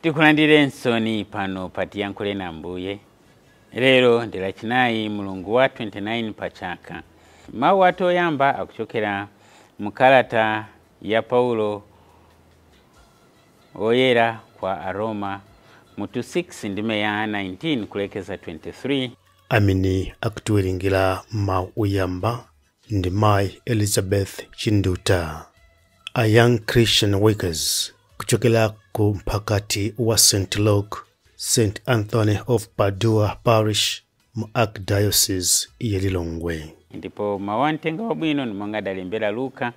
Tikulandirensoni pano pa Tiyankhule na Ambuye. Lero ndi Lachinayi, mulungu wa 29 pa chaka. Mawu athu oyamba akuchokera mukalata ya Paulo Oyera kwa Aroma, mutu 6, ndime ya 19 kulekeza 23. Amene akutiwerengera mawu oyamba ndi Mayi Elizabeth Chinduta, a Young Christian Workers kuchokera ku mphakati wa St. Luke, St. Anthony of Padua Parish mu Archdiocese ya Lilongwe. Ndipo mawu a mthenga wabwino ndi monga adalembera Luka,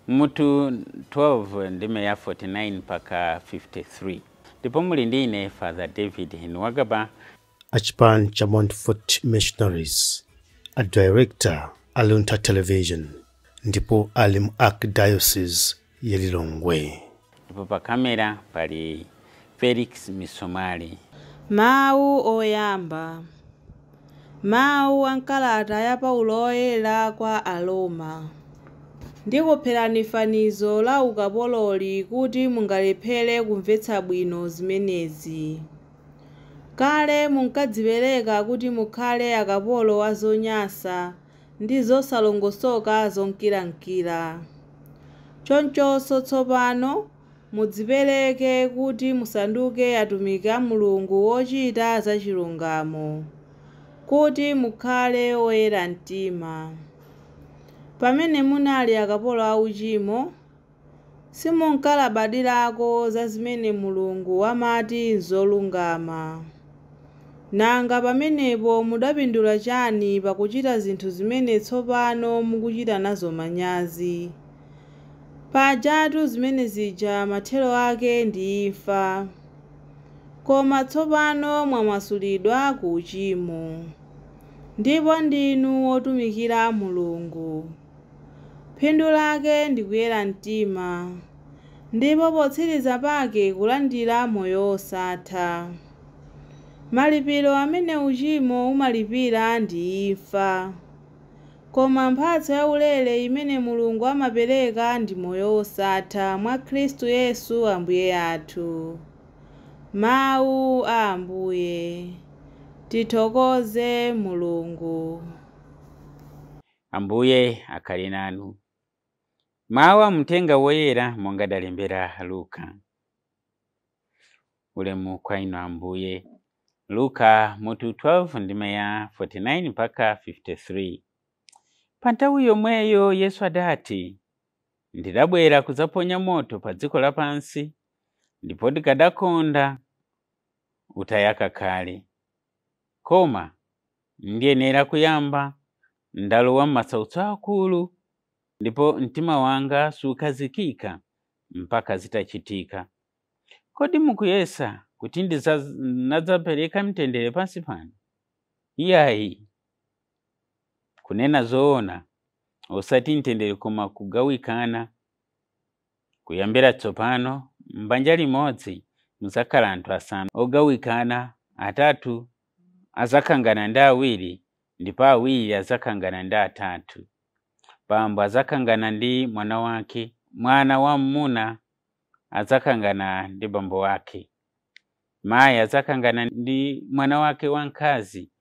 mutu 12, ndime ya 49 mpaka 53. Ndipo muli ndi ine, Father David Hinwagaba. Achipani cha Montfort Missionaries, a director a Luntha Television, ndipo ali mu Archdiocese ya Lilongwe. Ndipo pa kamera pali Felix Misomali. Mawu oyamba. Mawu a m'kalata ya Paulo Oyera kwa Aroma. Ndikupherani fanizo la ukapololi kuti mungalephere kumvetsa bwino zimenezi. Kale munkadzipereka kuti mukhale akapolo a zonyansa ndi zosalongosoka zonkirankira. Chonchonso tsopano mudzipereke kuti musanduke atumiki a Mulungu wochita zachilungamo, kuti mukhale oyera mtima. Pamene munali akapolo a uchimo, simunkalabadirako za zimene Mulungu amati nzolungama. Nanga pamenepo mudapindula chani pakuchita zinthu zimene tsopano mukuchita nazo manyazi? Pajatu zimene zija mathero ake ndi imfa. Koma tsopano mwamasulidwa ku uchimo, ndipo ndinu otumikira Mulungu. Phindu lake ndi kuyera mtima, ndipo potsiriza pake kulandira moyo wosatha. Malipiro amene uchimo umalipira ndi imfa, koma mphatso yaulere imene Mulungu amapereka ndi moyo wosatha mwa Khristu Yesu Ambuye athu. Mawu a Ambuye. Tithokoze Mulungu. Ambuye akhale nanu. Mawu a mthenga woyera monga adalembera Luka. Ulemu kwa inu, Ambuye. Luka mutu 12, ndime ya 49 mpaka 53. Pa nthawi yomweyo Yesu adati, "Ndidabwera kudzaponya moto pa dziko lapansi, ndipo ndikadakonda utayaka kale. Koma ndiyenera kuyamba ndalowa m'masautso akulu, ndipo mtima wanga sukhazikika mpaka zitachitika. Kodi mukuyesa kuti ndinadzapereka mtendere pansi pano? Iyayi, kunena zoona, osati mtendere koma kugawikana. Kuyambira tsopano m'banja limodzi muzakhala anthu asanu ogawikana: atatu azakangana ndi awiri, ndipo awiri azakangana ndi atatu. Bambo azakangana ndi mwana wake, mwana wam'muna adzakangana ndi bambo wake, mayi adzakangana ndi mwana wake wamkazi,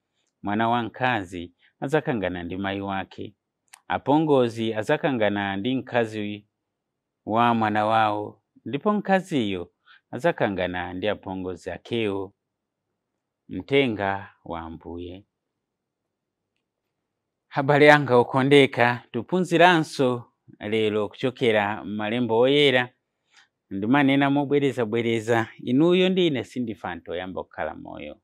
mwana wamkazi adzakangana ndi mayi wake, apongozi adzakangana ndi mkazi wa mwana wawo, ndipo mkaziyo adzakangana ndi apongozi akewo." Mthenga wa Ambuye. Abale anga okondeka, tiphunziranso lero kuchokera m'malembo oyera. Ndimanena mobwerezabwereza, inuyo ndi ine sindife anthu oyamba kukhala moyo.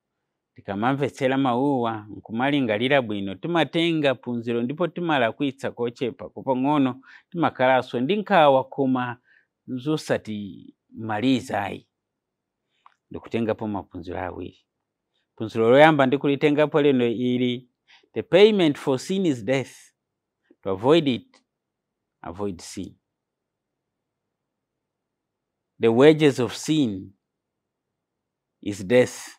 Tikamamvetsera mawuwa nkumalingalira bwino, timatenga phunziro, ndipo timalakwitsa kochepa kopang'ono, timakhalanso ndi nkhawa, koma zosatimaliza ayi. Ndikutengapo maphunziro awiri. Phunziro loyamba ndikulitengapo lero ili: the payment for sin is death. To avoid it, avoid sin. The wages of sin is death,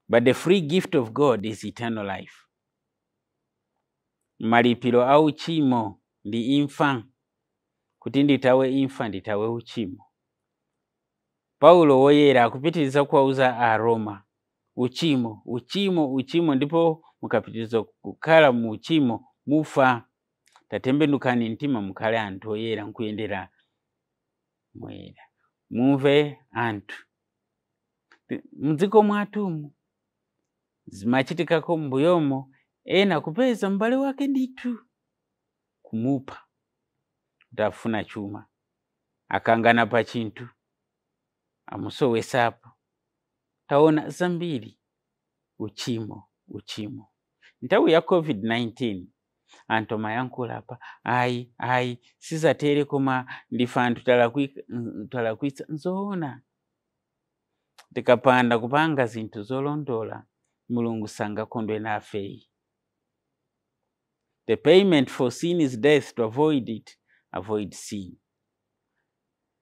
but the free gift of God is eternal life. Malipiro a uchimo ndi imfa. Kuti nditawe imfa, nditawe uchimo. Paulo woyera akupitiriza kuwauza Aroma uchimo, uchimo, uchimo, ndipo mukapitiriza kukhala mu uchimo mufa. Tatembenukani mtima mukhale anthu oyera nkuyendera moyera. Mumve anthu mdziko mwathumu zimachitikako m'mbuyomo, ena kupeza m'bale wake ndithu kumupha kuti afuna chuma, akangana pa chinthu amusowesapo. Taona zambiri uchimo, uchimo. Nthawi ya COVID-19 anthu amayankhula apa, ayi ayi sizatere, koma ndife anthu talakwitsa. Nzoona, tikapanda kupanga zinthu zolondola Mulungu sangakondwe nafe. The payment for sin is death. To avoid it, avoid sin.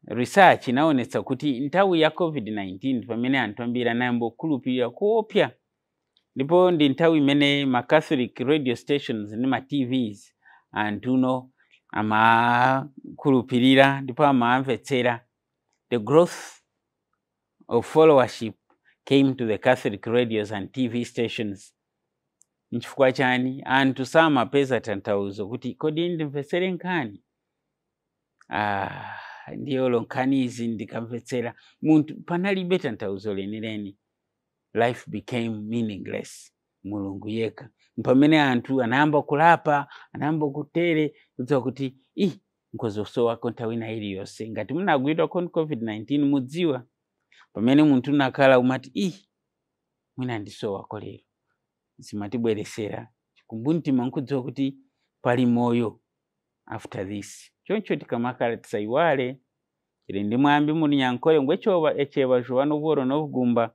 Research inaonetsa kuti nthawi ya COVID-19 pamene anthu ambiri anayamba kukhulupirira kuopsa, ndipo ndi nthawi imene ma Catholic radio stations ndi ma TVs anthuno amakhulupirira ndipo amamvetsera. The growth of followership came to the Catholic radios and TV stations. Nchifukwa chani? Anthu samapeza tanthauzo kuti kodi ndimvetsere nkhani, ndiyolo nkhani izi ndikamvetsera munthu, panalibe tanthauzo lenileni. Life became meaningless. Mulungu yekha. Pamene anthu anayamba kulapa, anayamba kutere kudziwa kuti ih, nkozosowako nthawi ina iliyonse. Ngati munagwidwa con COVID-19 mudziwa pamene munthu unakhala umati ih, mwina ndisowako lero. Zimatibweresera chikumbumtima nkudziwa kuti pali moyo after this. Choncho tikamakhala tisayiwale ili ndi mwambi muli nyankole ngwechoba echebajuwa n'obworo n'obugumba.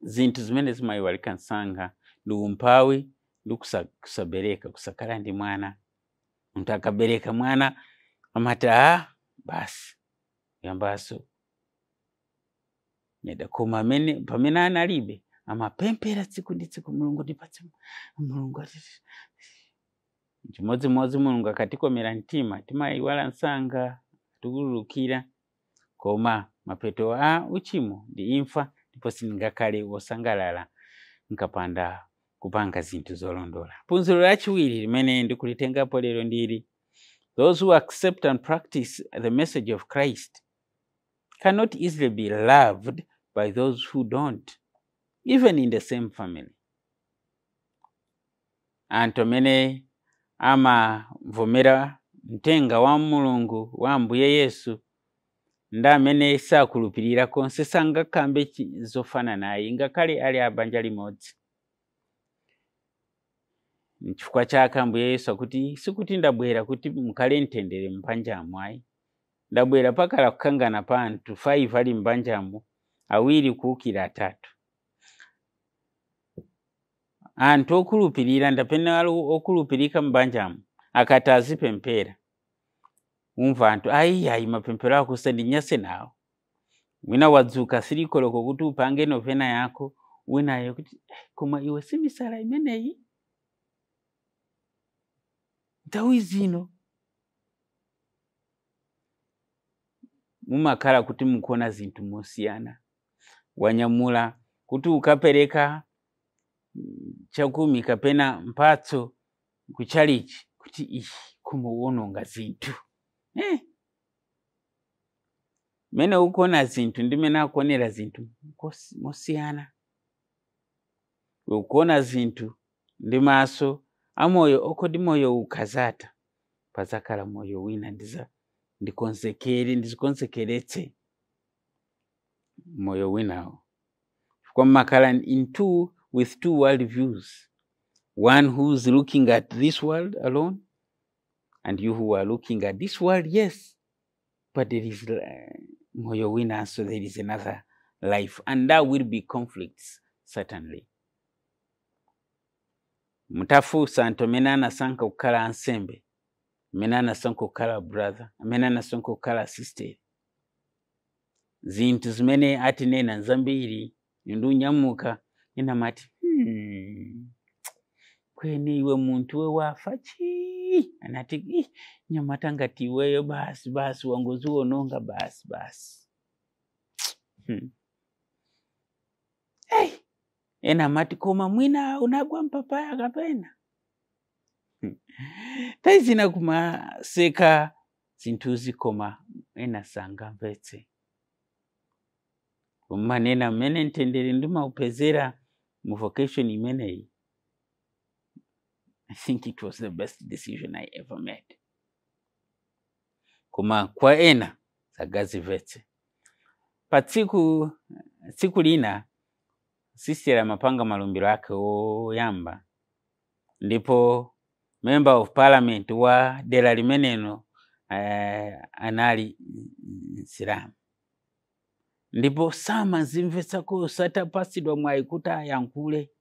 Zinthu zimene zimayiwalika msanga ndi umphawi ndi kusabereka, kusakhala ndi mwana. Munthu akabereka mwana amati a basi yambaso nyada, koma amene pamene analibe amapemphera tsiku ndi tsiku, Mulungu ndipatse, Mulungu ati. Chimodzimodzi Mulungu akatikomera mtima timayiwala msanga, tikululukira, koma mapeto a uchimo ndi imfa, ndipo sindingakhale wosangalala nkapanda kupanga zinthu zolondola. Phunziro lachiwiri limene ndikulitengapo lero ndili: those who accept and practice the message of Christ cannot easily be loved by those who don't, even in the same family. Anthu amene amavomera mtenga wa Mulungu wa Ambuye Yesu ndi amene sakhulupirira konse sangakambe zofanana naye ngakhale ali a banja limodzi. Nchifukwa chake Ambuye Yesu akuti sikuti ndabwera kuti mukhale mtendere m'banjamo ayi, ndabwera pakala kukangana pa anthu 5 ali m'banjamo, awiri kuwukira atatu. Anthu okhulupirira ndapena ali okhulupirika m'banjamo akati azipemphera, umva anthu ayi ayi mapemphero ako usandinyase nawo. Wina wadzuka silikoloko kuti upange novena yako, winayo kuti koma iwe si misala imeneyi nthawi zino mumakhala kuti mukuona zinthu mosiyana. Wanyamula kuti ukapereka chakumi kapena mphatso kuchalichi kuti ishi koma uwononga zinthu. Mene ukuona zinthu ndi mene akuonera zinthu mosiyana. Ukuona zinthu ndi maso amoyo okodi moyo ukhazata pazakhala moyo wina ndikonzekere ndizikonzekeretse moyo winawo. Chifukwa mmakhala in two with two world views, one who's looking at this world alone and you who are looking at this world, yes, but there is moyo wina, so there is another life, and there will be conflicts certainly. Mutafunsa anthu amene anasankha kukhala ansembe, amene anasankha kukhala brother, amene anasankha kukhala sister, zinthu zimene atinena nzambiri. Ndi unyamuka ina mati kwene iwe munthu we wafa chi anati ih, nyamata ngati iweyo basi basi wangoziwononga basi basi. Hey, ena amati koma mwina unagwa mpapaya kapena. Nthawi zina kumaseka zinthuzi koma ena sangamvetse. Kumanena mmene mtendere ndimaupezera mu vocation imeneyi, I think it was the best decision I ever made. Koma kwa ena sangazimvetse. Pa tsiku lina sister amapanga malumbiro ake oyamba, ndipo member of parliament wa dera limenelo anali Msilamu, ndipo samazimvetsako satapatsidwa mwayi kuti ayankhule.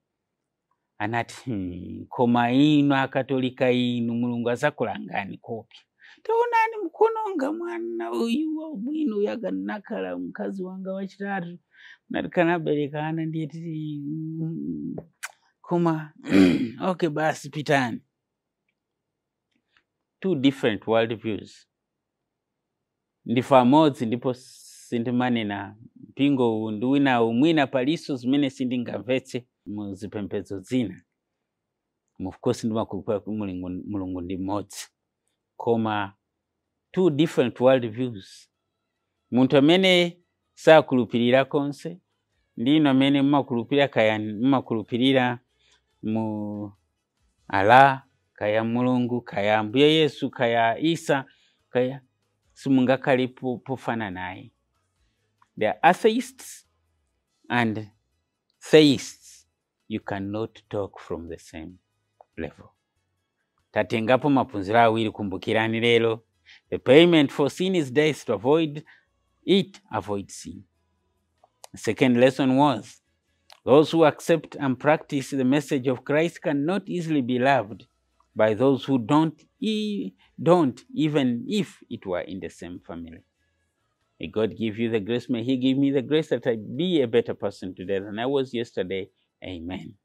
Anati, koma inu akatolika inu, Mulungu azakulangani kopi. Taonani mukuononga mwana uyu wabwino uyu akanakhala mkazi wanga wachitatu nati kanabereka ana ndiye titi koma okay basi pitani. Two different world views. Ndife amodzi, ndipo sindimanena mpingo uwu ndi winawu, mwina paliso zimene sindingamvetse mu zipembedzo zina. Of course ndimakhulupirira kuti Mulungu ndi mmodzi, koma two different world views. Munthu amene sakhulupirira konse ndi inu amene mumakhulupirira, kaya mumakhulupirira mu Allah, kaya Mulungu, kaya Ambuye Yesu, kaya Isa, kaya simungakhale pofana naye. They are atheists and theists. You cannot talk from the same level. Tatengapo maphunziro awiri, kumbukirani lero. The payment for sin is death. To avoid it, avoid sin. The second lesson was, those who accept and practice the message of Christ cannot easily be loved by those who don't, even if it were in the same family. May God give you the grace. May He give me the grace that I be a better person today than I was yesterday. Amen.